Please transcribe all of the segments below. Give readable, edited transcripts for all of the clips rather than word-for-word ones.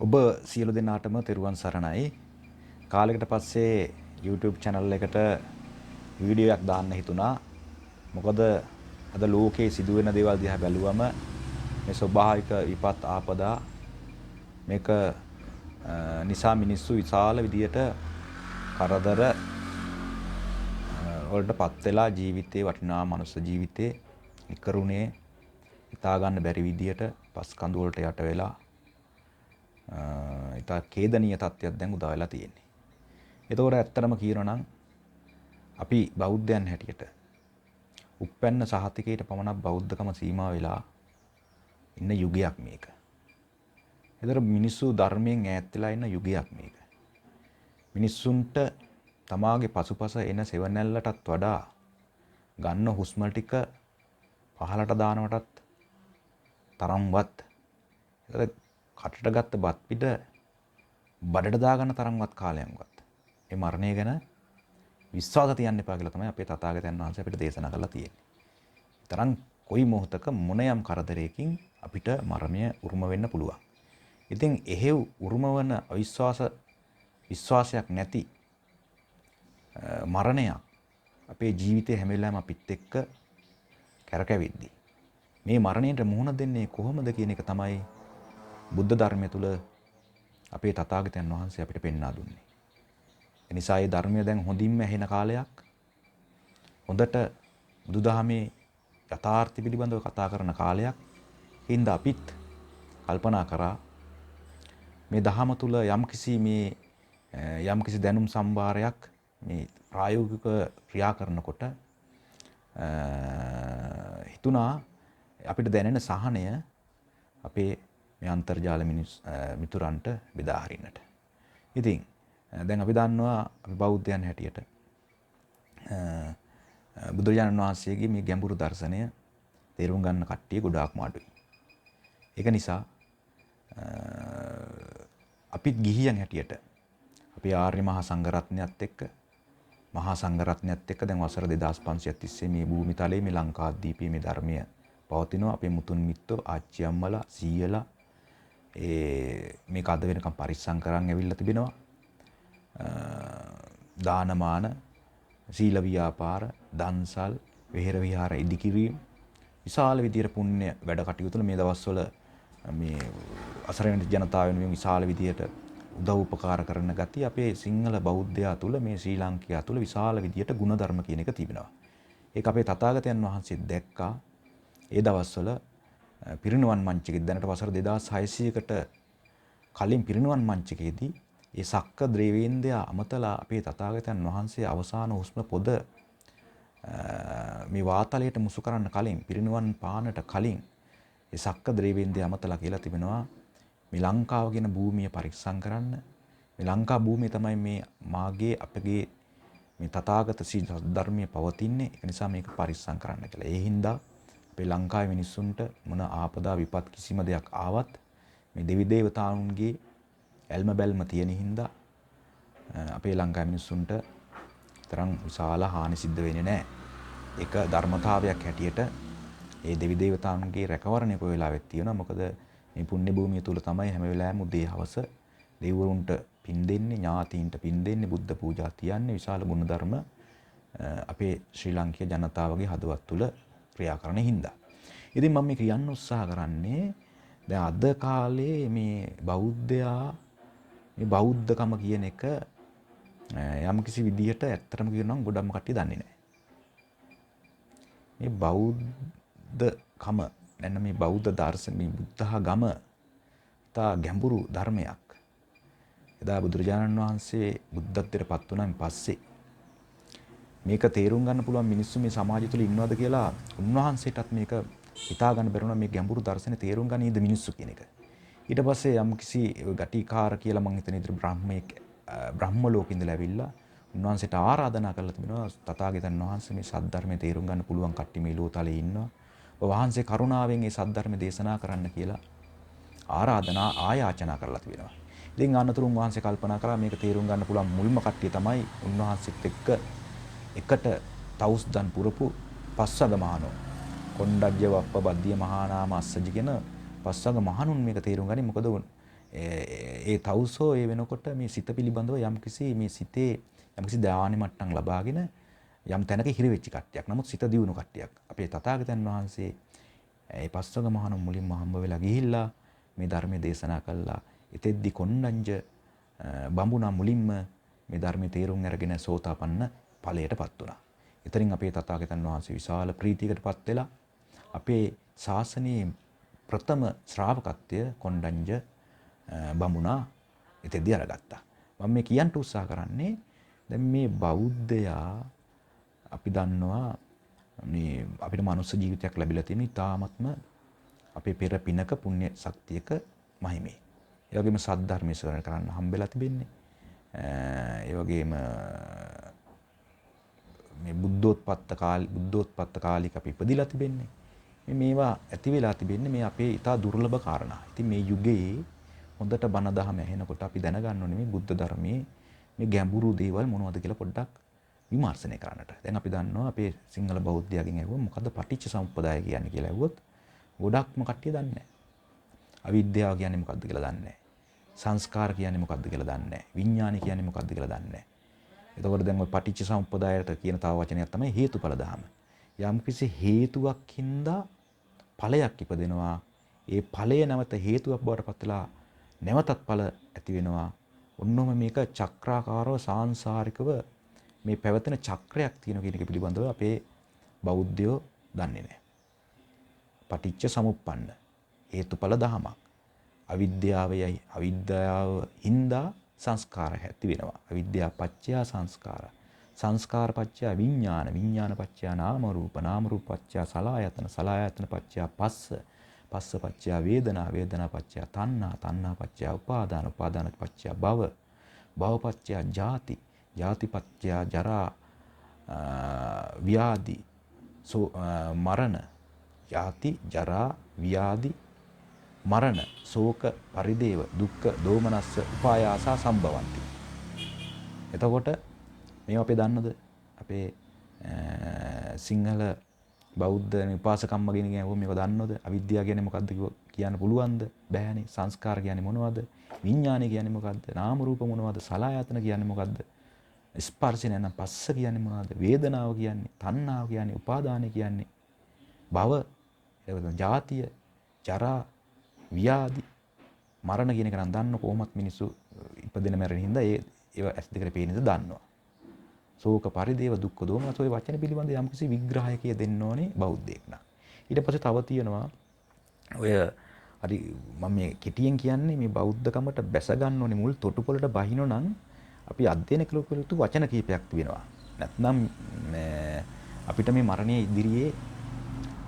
ඔබ සියලු දෙනාටම තෙරුවන් සරණයි. කාලයකට පස්සේ YouTube channel එකට වීඩියෝ එකක් දාන්න හිතුණා. මොකද අද ලෝකේ සිදුවෙන දේවල් දිහා බැලුවම මේ ස්වභාවික විපත් ආපදා මේක නිසා මිනිස්සු විශාල විදියට කරදර වලට පත් වෙලා ජීවිතේ වටිනා මනුස්ස ජීවිතේ නිකරුණේ හිතා ගන්න බැරි විදියට පස් කඳු වලට යට වෙලා ඉතා ඛේදනීය තත්ත්වයක් දැන් උදා වෙලා තියෙන්නේ. එතකොට ඇත්තටම කියනවා නම් අපි බෞද්ධයන් හැටියට උප්පැන්න සහතිකයට පමණක් බෞද්ධකම සීමා වෙලා ඉන්න යුගයක් මේක. එතකොට මිනිස්සු ධර්මයෙන් ඈත් වෙලා ඉන්න යුගයක් මේක. මිනිස්සුන්ට තමාගේ පසුපස එන සෙවණැල්ලටත් වඩා ගන්න හුස්ම ටික පහලට දානවටත් තරම්වත්, එතකොට කටට ගත්ත බත් පිට බඩට දාගන්න තරම්වත් කාලයක්වත් මේ මරණය ගැන විශ්වාස තියන්න එපා කියලා තමයි අපේ තථාගතයන් වහන්සේ අපිට දේශනා කරලා තියෙන්නේ. තරම් කොයි මොහොතක මොන යම් කරදරයකින් අපිට මරණය උරුම වෙන්න පුළුවන්. ඉතින් එහෙව් උරුම වන අවිශ්වාස විශ්වාසයක් නැති මරණයක් අපේ ජීවිතේ හැම වෙලාවෙම අපිත් එක්ක කැරකෙවිද්දි මේ මරණයට මුහුණ දෙන්නේ කොහොමද කියන එක තමයි බුද්ධ ධර්මය තුල අපේ තථාගතයන් වහන්සේ අපිට පෙන්වා දුන්නේ. ඒ නිසා මේ ධර්මය දැන් හොඳින්ම ඇහෙන කාලයක්. හොඳට බුදුදහමේ යථාර්ථය පිළිබඳව කතා කරන කාලයක්. හින්දා අපිත් කල්පනා කරා මේ දහම තුල යම්කිසි මේ යම්කිසි දැනුම් සම්භාරයක් මේ ප්‍රායෝගික ක්‍රියා කරනකොට හිතුණා අපිට දැනෙන සහනය අපේ මේ අන්තර්ජාල මිතුරන්ට බෙදා හරින්නට. ඉතින් දැන් අපි දන්නවා අපි බෞද්ධයන් හැටියට බුදුරජාණන් වහන්සේගේ මේ ගැඹුරු දර්ශනය තේරුම් ගන්න කට්ටිය ගොඩාක්ම අඩුයි. ඒක නිසා අපිත් ගිහියන් හැටියට අපේ ආර්ය මහා සංඝරත්නයත් එක්ක මහා සංඝරත්නයත් එක්ක දැන් වසර 2500 තිස්සේ මේ භූමි තලයේ මේ ලංකාද්වීපයේ මේ ධර්මය පවතිනවා. අපේ මුතුන් මිත්තෝ, ආච්චි අම්මලා, සීයලා ඒ මේක අද වෙනකම් පරිස්සම් කරන් ඇවිල්ලා තිබෙනවා. දානමාන, සීල ව්‍යාපාර, දන්සල්, වෙහෙර විහාර ඉදිකිරීම විශාල විදියට පුණ්‍ය වැඩ කටයුතු මේ දවස්වල මේ අසරණ ජනතාව වෙනුවෙන් විශාල විදියට උදව් උපකාර කරන ගතිය අපේ සිංහල බෞද්ධයා තුල මේ ශ්‍රී ලාංකිකයා තුල විශාල විදියට ගුණධර්ම කියන එක තිබෙනවා. ඒක අපේ තථාගතයන් වහන්සේ දැක්කා. ඒ දවස්වල පිරිනිවන් මංචකයේ දැනට වසර 2600කට කලින් පිරිනිවන් මංචකයේදී ඒ සක්ක ද්‍රේවේන්ද්‍රයා අමතලා අපේ තථාගතයන් වහන්සේ අවසාන හුස්ම පොද මේ වාතලයට මුසු කරන්න කලින් පිරිනිවන් පානට කලින් ඒ සක්ක ද්‍රේවේන්ද්‍රයා අමතලා කියලා තිබෙනවා මේ ලංකාව කියන භූමිය පරිස්සම් කරන්න. මේ ලංකා භූමිය තමයි මේ මාගේ අපගේ මේ තථාගත ශ්‍රී ධර්මයේ පවතින්නේ. ඒක නිසා මේක පරිස්සම් කරන්න කියලා. ඒ හින්දා අපේ ලංකාවේ මිනිස්සුන්ට මොන ආපදා විපත් කිසිම දෙයක් ආවත් මේ දෙවි දේවතාවුන්ගේ ඇල්ම බැල්ම තියෙන හින්දා අපේ ලංකාවේ මිනිස්සුන්ට තරම් විශාල හානි සිද්ධ වෙන්නේ නැහැ. ඒක ධර්මතාවයක් හැටියට ඒ දෙවි දේවතාවුන්ගේ රැකවරණය කොයි වෙලාවෙත් තියෙනවා. මොකද මේ පුණ්‍ය භූමිය තුල තමයි හැම වෙලාවෙම උදේ හවස දෙවිවරුන්ට පින් දෙන්නේ, ඥාතීන්ට පින් දෙන්නේ, බුද්ධ පූජා තියන්නේ. විශාල ගුණධර්ම අපේ ශ්‍රී ලාංකීය ජනතාවගේ හදවත් තුල ක්‍රියා කරන හින්දා. ඉතින් මම මේ කියන්න උත්සාහ කරන්නේ දැන් අද කාලේ මේ බෞද්ධයා මේ බෞද්ධකම කියන එක යම්කිසි විදිහට ඇත්තටම කියනවා නම් ගොඩක්ම කට්ටිය දන්නේ නැහැ. මේ බෞද්ධකම නැත්නම් මේ බෞද්ධ දර්ශන මේ බුද්ධාගම ඉතා ගැඹුරු ධර්මයක්. එදා බුදුරජාණන් වහන්සේ බුද්ධත්වයට පත් වුණාන් පස්සේ මේක තේරුම් ගන්න පුළුවන් මිනිස්සු මේ සමාජය තුළ ඉන්නවද කියලා උන්වහන්සේටත් මේක හිතා ගන්න බැරුණා මේ ගැඹුරු දර්ශනේ තේරුම් ගන්නීද මිනිස්සු කියන එක. ඊට පස්සේ යම්කිසි ගටිකාර කියලා මං හිතන විදිහට බ්‍රහ්මයෙක් බ්‍රහ්ම ලෝකෙ ඉඳලා ඇවිල්ලා උන්වහන්සේට ආරාධනා කරලා තිබෙනවා තථාගතයන් වහන්සේ මේ සද්ධර්මයේ තේරුම් ගන්න පුළුවන් කට්ටිය මේ ලෝතලේ ඉන්නවා. ඔබ වහන්සේ කරුණාවෙන් මේ සද්ධර්ම දේශනා කරන්න කියලා ආරාධනා ආයාචනා කරලා තිබෙනවා. ඉතින් අනතුරු උන්වහන්සේ කල්පනා කරා මේක තේරුම් ගන්න පුළුවන් මුල්ම කට්ටිය තමයි උන්වහන්සේත් එක්ක එකට තවුස්දන් පුරපු පස්වග මහණෝ. කොණ්ඩජ්‍ය වප්ප බද්දිය මහානාම අස්සජි කියන පස්වග මහණුන් මේක තේරුම් ගනි. මොකද ඒ තවුසෝ ඒ වෙනකොට මේ සිත පිළිබඳව යම්කිසි මේ සිතේ යම්කිසි ධානය මට්ටම් ලබාගෙන යම් තැනක හිර වෙච්ච කට්ටියක්. නමුත් සිත දියුණු කට්ටියක්. අපේ තථාගතයන් වහන්සේ ඒ පස්වග මහණුන් මුලින්ම හම්බ වෙලා ගිහිල්ලා මේ ධර්මයේ දේශනා කළා. එතෙද්දි කොණ්ඩඤ්ඤ බඹුණා මුලින්ම මේ ධර්මයේ තේරුම් අරගෙන සෝතාපන්න ඵලයටපත් වුණා. එතනින් අපේ තථාගතයන් වහන්සේ විශාල ප්‍රීතියකටපත් වෙලා අපේ ශාසනයේ ප්‍රථම ශ්‍රාවකත්වය කොණ්ඩඤ්ඤ බමුණා එතෙන්දී අරගත්තා. මම මේ කියන්න උත්සාහ කරන්නේ දැන් මේ බෞද්ධයා අපි දන්නවා මේ අපිට මනුස්ස ජීවිතයක් ලැබිලා තියෙන ඉතාමත්ම අපේ පෙර පිනක පුණ්‍ය ශක්තියක මහිමේ. ඒ වගේම සද්ධර්මයේ ශ්‍රවණය කරන්න හම්බෙලා තිබෙන්නේ. ඒ වගේම මේ බුද්ධෝත්පත්ත කාලික අපි ඉපදිලා තිබෙන්නේ. මේ මේවා ඇති වෙලා තිබෙන්නේ මේ අපේ ඉතා දුර්ලභ කාරණා. ඉතින් මේ යුගයේ හොඳට බණ දහම ඇහෙනකොට අපි දැනගන්න ඕනේ මේ බුද්ධ ධර්මයේ මේ ගැඹුරු දේවල් මොනවද කියලා පොඩ්ඩක් විමර්ශනය කරන්නට. දැන් අපි දන්නවා අපේ සිංහල බෞද්ධයාගෙන් ඇහුවොත් මොකද්ද පටිච්ච සමුප්පාදය කියන්නේ කියලා ඇහුවොත් ගොඩක්ම කට්ටිය දන්නේ නැහැ. අවිද්‍යාව කියන්නේ මොකද්ද කියලා දන්නේ නැහැ. සංස්කාර කියන්නේ මොකද්ද කියලා දන්නේ නැහැ. විඥානය කියන්නේ මොකද්ද කියලා දන්නේ නැහැ. එතකොට දැන් ඔය පටිච්ච සමුප්පාදයට කියන තව වචනයක් තමයි හේතුඵල ධම. යම්කිසි හේතුවක් හින්දා ඵලයක් ඉපදෙනවා. ඒ ඵලය නැවත හේතුවක් බවට පත් වෙලා නැවතත් ඵල ඇති වෙනවා. ඔන්නෝම මේක චක්‍රාකාරව සාංසාරිකව මේ පැවතෙන චක්‍රයක් තියෙන කියන එක පිළිබඳව අපේ බෞද්ධයෝ දන්නේ නැහැ. පටිච්ච සමුප්පන්න හේතුඵල ධමයක්. අවිද්‍යාවයයි අවිද්‍යාව හින්දා සංස්කාර ඇති වෙනවා. අවිද්‍යාව පත්‍ය සංස්කාර. සංස්කාර පත්‍ය විඥාන, විඥාන පත්‍ය නාම රූප, නාම රූප පත්‍ය සලආයතන, සලආයතන පත්‍ය පස්ස, පස්ස පත්‍ය වේදනා, වේදනා පත්‍ය තණ්හා, තණ්හා පත්‍ය උපාදාන, උපාදාන පත්‍ය භව, භව පත්‍ය ජාති, ජාති පත්‍ය ජරා ව්‍යාධි, මරණ, ජාති ජරා ව්‍යාධි මරණ ශෝක පරිදේව දුක්ඛ දෝමනස්ස උපායාසා සම්භවಂತಿ. එතකොට මේවා අපි දන්නද? අපේ සිංහල බෞද්ධ උපාසකම්ම කියන එක මේක දන්නවද? අවිද්‍යාව කියන්නේ මොකද්ද කියන්න පුළුවන්ද? බෑනේ. සංස්කාර කියන්නේ මොනවද? විඥානය කියන්නේ මොකද්ද? නාම රූප මොනවද? සලආයතන කියන්නේ මොකද්ද? ස්පර්ශය නැත්නම් පස්ස කියන්නේ මොනවද? වේදනාව කියන්නේ, තණ්හාව කියන්නේ, උපාදානය කියන්නේ, භව, එතකොට ජාතිය, ජරා, ව්‍යාධි, මරණ කියන එක නම් දන්න කොහොමත් මිනිස්සු ඉපදෙන මැරෙන හින්දා ඒව ඇස් දෙකට පේන හින්දා දන්නවා. ශෝක පරිදේව දුක්ඛ දෝමනස් ඔය වචන පිළිබඳ යම්කිසි විග්‍රහයක දෙන්න ඕනේ බෞද්ධයෙක් නම්. ඊට පස්සේ තව තියෙනවා ඔය හරි මම මේ කෙටියෙන් කියන්නේ මේ බෞද්ධකමට බැස ගන්න ඕනේ මුල් තොටුපළට බහිනෝ නම් අපි අධ්‍යයන කළ යුතු වචන කීපයක් තියෙනවා. නැත්නම් අපිට මේ මරණයේ ඉදිරියේ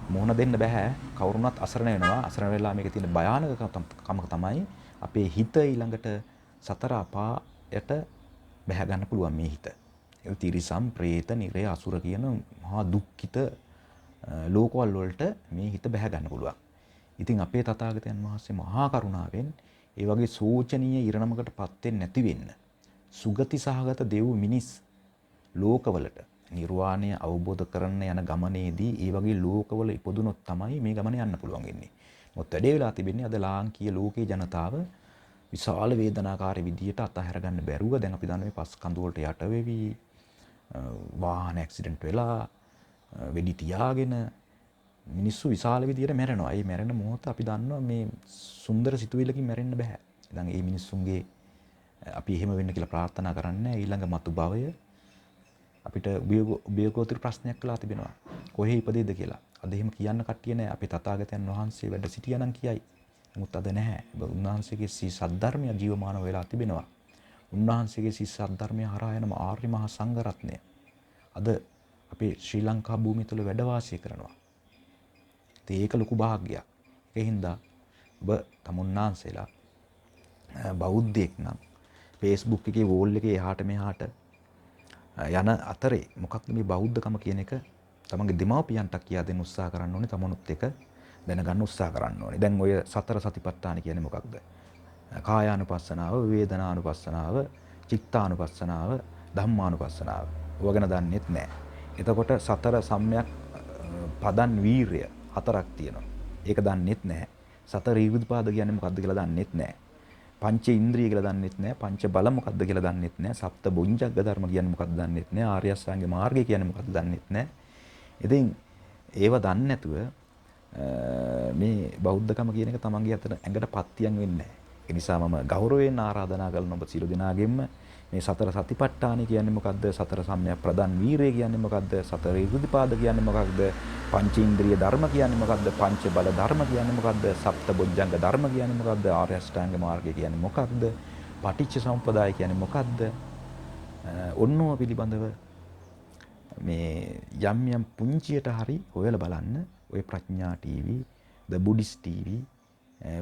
මුහුණ දෙන්න බෑ. කවුරුණත් අසරණ වෙනවා. අසරණ වෙලා මේකේ තියෙන භයානකකම තමයි අපේ හිත ඊළඟට සතර අපායට බැහැ ගන්න පුළුවන් මේ හිත. ඒ තිරිසන්, ප්‍රේත, නිරය, අසුර කියන මහා දුක්ඛිත ලෝකවල වලට මේ හිත බැහැ ගන්න පුළුවන්. ඉතින් අපේ තථාගතයන් වහන්සේ මහා කරුණාවෙන් ඒ වගේ සෝචනීය ඉරණමකට පත් වෙන්නේ නැති වෙන්න සුගති සහගත දෙව් මිනිස් ලෝකවලට නිර්වාණය අවබෝධ කරන්න යන ගමනේදී ඒ වගේ ලෝකවල ඉපදුනොත් තමයි මේ ගමන යන්න පුළුවන් වෙන්නේ. මොකද වැඩේ වෙලා තිබෙන්නේ අද ලාංකීය ලෝකයේ ජනතාව විශාල වේදනාකාරී විදියට අතහැර ගන්න බැරුව දැන් අපි දන්න මේ පස් කඳු වලට යට වෙවි, වාහන ඇක්සිඩන්ට් වෙලා, වෙඩි තියාගෙන මිනිස්සු විශාල විදියට මැරෙනවා. ඒ මැරෙන මොහොත අපි දන්නවා මේ සුන්දර සිතුවිල්ලකින් මැරෙන්න බෑ. දැන් මේ මිනිස්සුන්ගේ අපි එහෙම වෙන්න කියලා ප්‍රාර්ථනා කරන්නේ ඊළඟ මතු භවය අපිට උභයගෝත්‍ර ප්‍රශ්නයක් කළා තිබෙනවා. කොහේ ඉපදෙයිද කියලා. අද එහෙම කියන්න කට්ටිය නෑ. අපේ තථාගතයන් වහන්සේ වැඩ සිටියා නම් කියයි. නමුත් අද නැහැ. උන්වහන්සේගේ සී සද්ධර්මය ජීවමානව වෙලා තිබෙනවා. උන්වහන්සේගේ සී සද්ධර්මය හරහා යන ආර්ය මහා සංඝ රත්නය අද අපේ ශ්‍රී ලංකා භූමිය තුළ වැඩ වාසය කරනවා. ඉතින් ඒක ලොකු භාග්‍යයක්. ඒ හින්දා ඔබ තමුන්නාන්සේලා බෞද්ධයෙක් නම් Facebook එකේ වෝල් එකේ එහාට මෙහාට යන අතරේ මොකක්ද මේ බෞද්ධකම කියන එක තමන්ගේ දෙමව්පියන්ට කියා දෙන්න උත්සාහ කරන්න ඕනේ. තමනුත් එක දැනගන්න උත්සාහ කරන්න ඕනේ. දැන් ඔය සතර සතිපට්ඨාන කියන්නේ මොකක්ද? කායානුපස්සනාව, වේදනානුපස්සනාව, චිත්තානුපස්සනාව, ධම්මානුපස්සනාව. ඔය ගැන දන්නෙත් නෑ. එතකොට සතර සම්‍යක් පදන් වීරය හතරක් තියෙනවා. ඒක දන්නෙත් නෑ. සතර ඊර්ධිපාද කියන්නේ මොකක්ද කියලා දන්නෙත් නෑ. පංච ඉන්ද්‍රිය කියලා දන්නෙත් නෑ, පංච බල මොකද්ද කියලා දන්නෙත් නෑ, සප්ත බොජ්ජංග ධර්ම කියන්නේ මොකද්ද දන්නෙත් නෑ, ආර්ය අෂ්ටාංග මාර්ගය කියන්නේ මොකද්ද දන්නෙත් නෑ. ඉතින් ඒව දන්නේ නැතුව මේ බෞද්ධකම කියන එක තමන්ගේ අතට ඇඟට පත්තියන් වෙන්නේ නෑ. ඒ නිසා මම ගෞරවයෙන් ආරාධනා කරන ඔබ සියලු දෙනාගෙන්ම මේ සතර සතිපට්ඨාන කියන්නේ මොකද්ද? සතර සම්‍යක් ප්‍රදන් වීරය කියන්නේ මොකද්ද? සතර ඉරුදිපාද කියන්නේ මොකක්ද? පංචේන්ද්‍රිය ධර්ම කියන්නේ මොකද්ද? පංච බල ධර්ම කියන්නේ මොකද්ද? සප්ත බොජ්ජංග ධර්ම කියන්නේ මොකද්ද? ආර්ය අෂ්ටාංග මාර්ගය කියන්නේ මොකක්ද? පටිච්ච සමුප්පාදය කියන්නේ මොකද්ද? ඔන්නෝව පිළිබඳව මේ යම් යම් පුංචියට හරි හොයලා බලන්න. ඔය ප්‍රඥා ටීවී, ද බුද්දිස්ට් ටීවී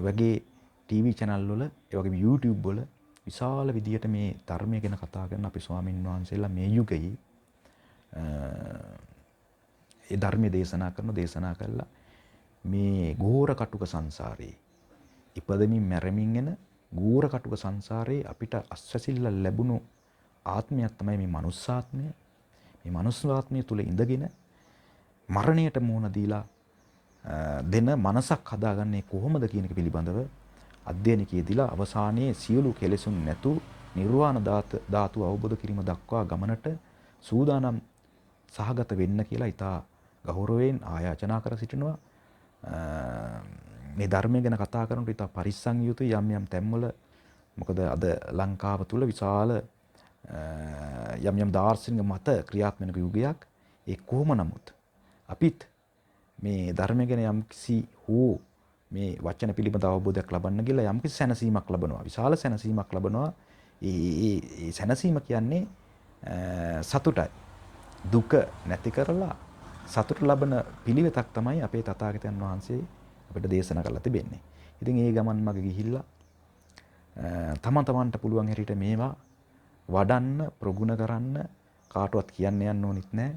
වගේ ටීවී චැනල් වල, ඒ වගේම YouTube වල විශාල විදියට මේ ධර්මය ගැන කතා කරන අපේ ස්වාමින් වහන්සේලා මේ යුගයේ ඒ ධර්මය දේශනා කරන දේශනා කළා. මේ ගෝර කටුක සංසාරේ ඉපදෙමින් මැරෙමින් එන ගෝර කටුක සංසාරේ අපිට අස්වැසිල්ල ලැබුණු ආත්මයක් තමයි මේ මනුස්සාත්මය. මේ මනුස්සාත්මය තුල ඉඳගෙන මරණයට මුහුණ දීලා දෙන මනසක් හදාගන්නේ කොහොමද කියන එක පිළිබඳව අධ්‍යයනකයේදීලා අවසානයේ සියලු කෙලෙසුන් නැතු නිර්වාණ ධාතුව අවබෝධ කිරීම දක්වා ගමනට සූදානම් සහගත වෙන්න කියලා ඉතා ගෞරවයෙන් ආයාචනා කර සිටිනවා. මේ ධර්මය ගැන කතා කරනකොට ඉතා පරිස්සම් යුතුයි යම් යම් තැන්වල. මොකද අද ලංකාව තුල විශාල යම් යම් දාර්ශනික මත ක්‍රියාත්මක යුගයක්. ඒ කොහොම නමුත් අපිත් මේ ධර්මය ගැන යම් කිසි හෝ මේ වචන පිළිබඳ අවබෝධයක් ලබන්න ගිහලා යම් කිසි සැනසීමක් ලබනවා. විශාල සැනසීමක් ලබනවා. ඒ ඒ සැනසීම කියන්නේ සතුටයි. දුක නැති කරලා සතුට ලබන පිළිවෙතක් තමයි අපේ තථාගතයන් වහන්සේ අපිට දේශනා කරලා තිබෙන්නේ. ඉතින් ඒ ගමන් මග ගිහිල්ලා තම තමන්ට පුළුවන් හැටියට මේවා වඩන්න, ප්‍රගුණ කරන්න කාටවත් කියන්න යන්න ඕනෙත් නෑ.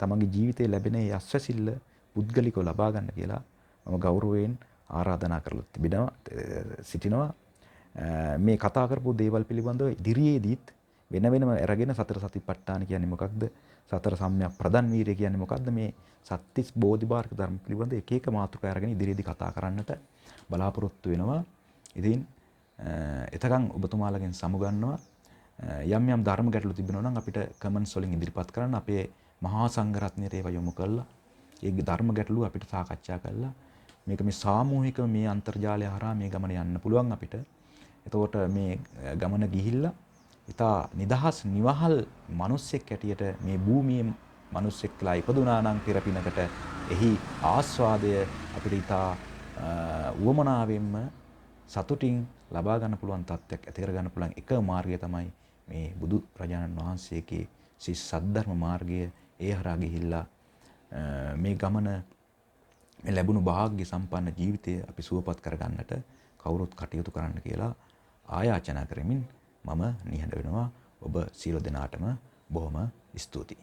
තමන්ගේ ජීවිතේ ලැබෙන ඒ අස්වැසිල්ල පුද්ගලිකව ලබා ගන්න කියලා මම ගෞරවයෙන් ආරාධනා කරලා තිබෙනවා සිටිනවා. මේ කතා කරපු දේවල් පිළිබඳව ඉදිරියේදීත් වෙන වෙනම අරගෙන සතර සතිපට්ඨාන කියන්නේ මොකක්ද? සතර සම්‍යක් ප්‍රදන් වීරිය කියන්නේ මොකක්ද? මේ සත්‍තිස් බෝධිපාක්ෂික ධර්ම පිළිබඳ එක එක මාතෘකා අරගෙන ඉදිරියේදී කතා කරන්නට බලාපොරොත්තු වෙනවා. ඉතින් එතකන් ඔබතුමාලගෙන් සමුගන්නවා. යම් යම් ධර්ම ගැටලු තිබෙනවා නම් අපිට කමෙන්ට්ස් වලින් ඉදිරිපත් කරන්න. අපේ මහා සංඝරත්නයට ඒවා යොමු කරලා ඒ ධර්ම ගැටලු අපිට සාකච්ඡා කරලා මේක මේ සාමූහිකව මේ අන්තර්ජාලය හරහා මේ ගමන යන්න පුළුවන් අපිට. එතකොට මේ ගමන ගිහිල්ලා ඉතා නිදහස් නිවහල් මිනිස්සෙක් හැටියට මේ භූමියේ මිනිස්සෙක් වෙලා ඉපදුනා නම් පෙර පිනකට එහි ආස්වාදය අපිට ඉතා උවමනාවෙන්ම සතුටින් ලබා ගන්න පුළුවන් තත්ත්වයක් ඇති කර ගන්න පුළුවන් එක මාර්ගය තමයි මේ බුදු රජාණන් වහන්සේගේ ශ්‍රී සද්ධර්ම මාර්ගය. ඒ හරහා ගිහිල්ලා මේ ගමන මේ ලැබුණු භාග්‍ය සම්පන්න ජීවිතය අපි සුවපත් කරගන්නට කවුරුත් කටයුතු කරන්න කියලා ආයාචනා කරමින් මම නිහඬ වෙනවා. ඔබ සියලු දෙනාටම බොහොම ස්තුතියි.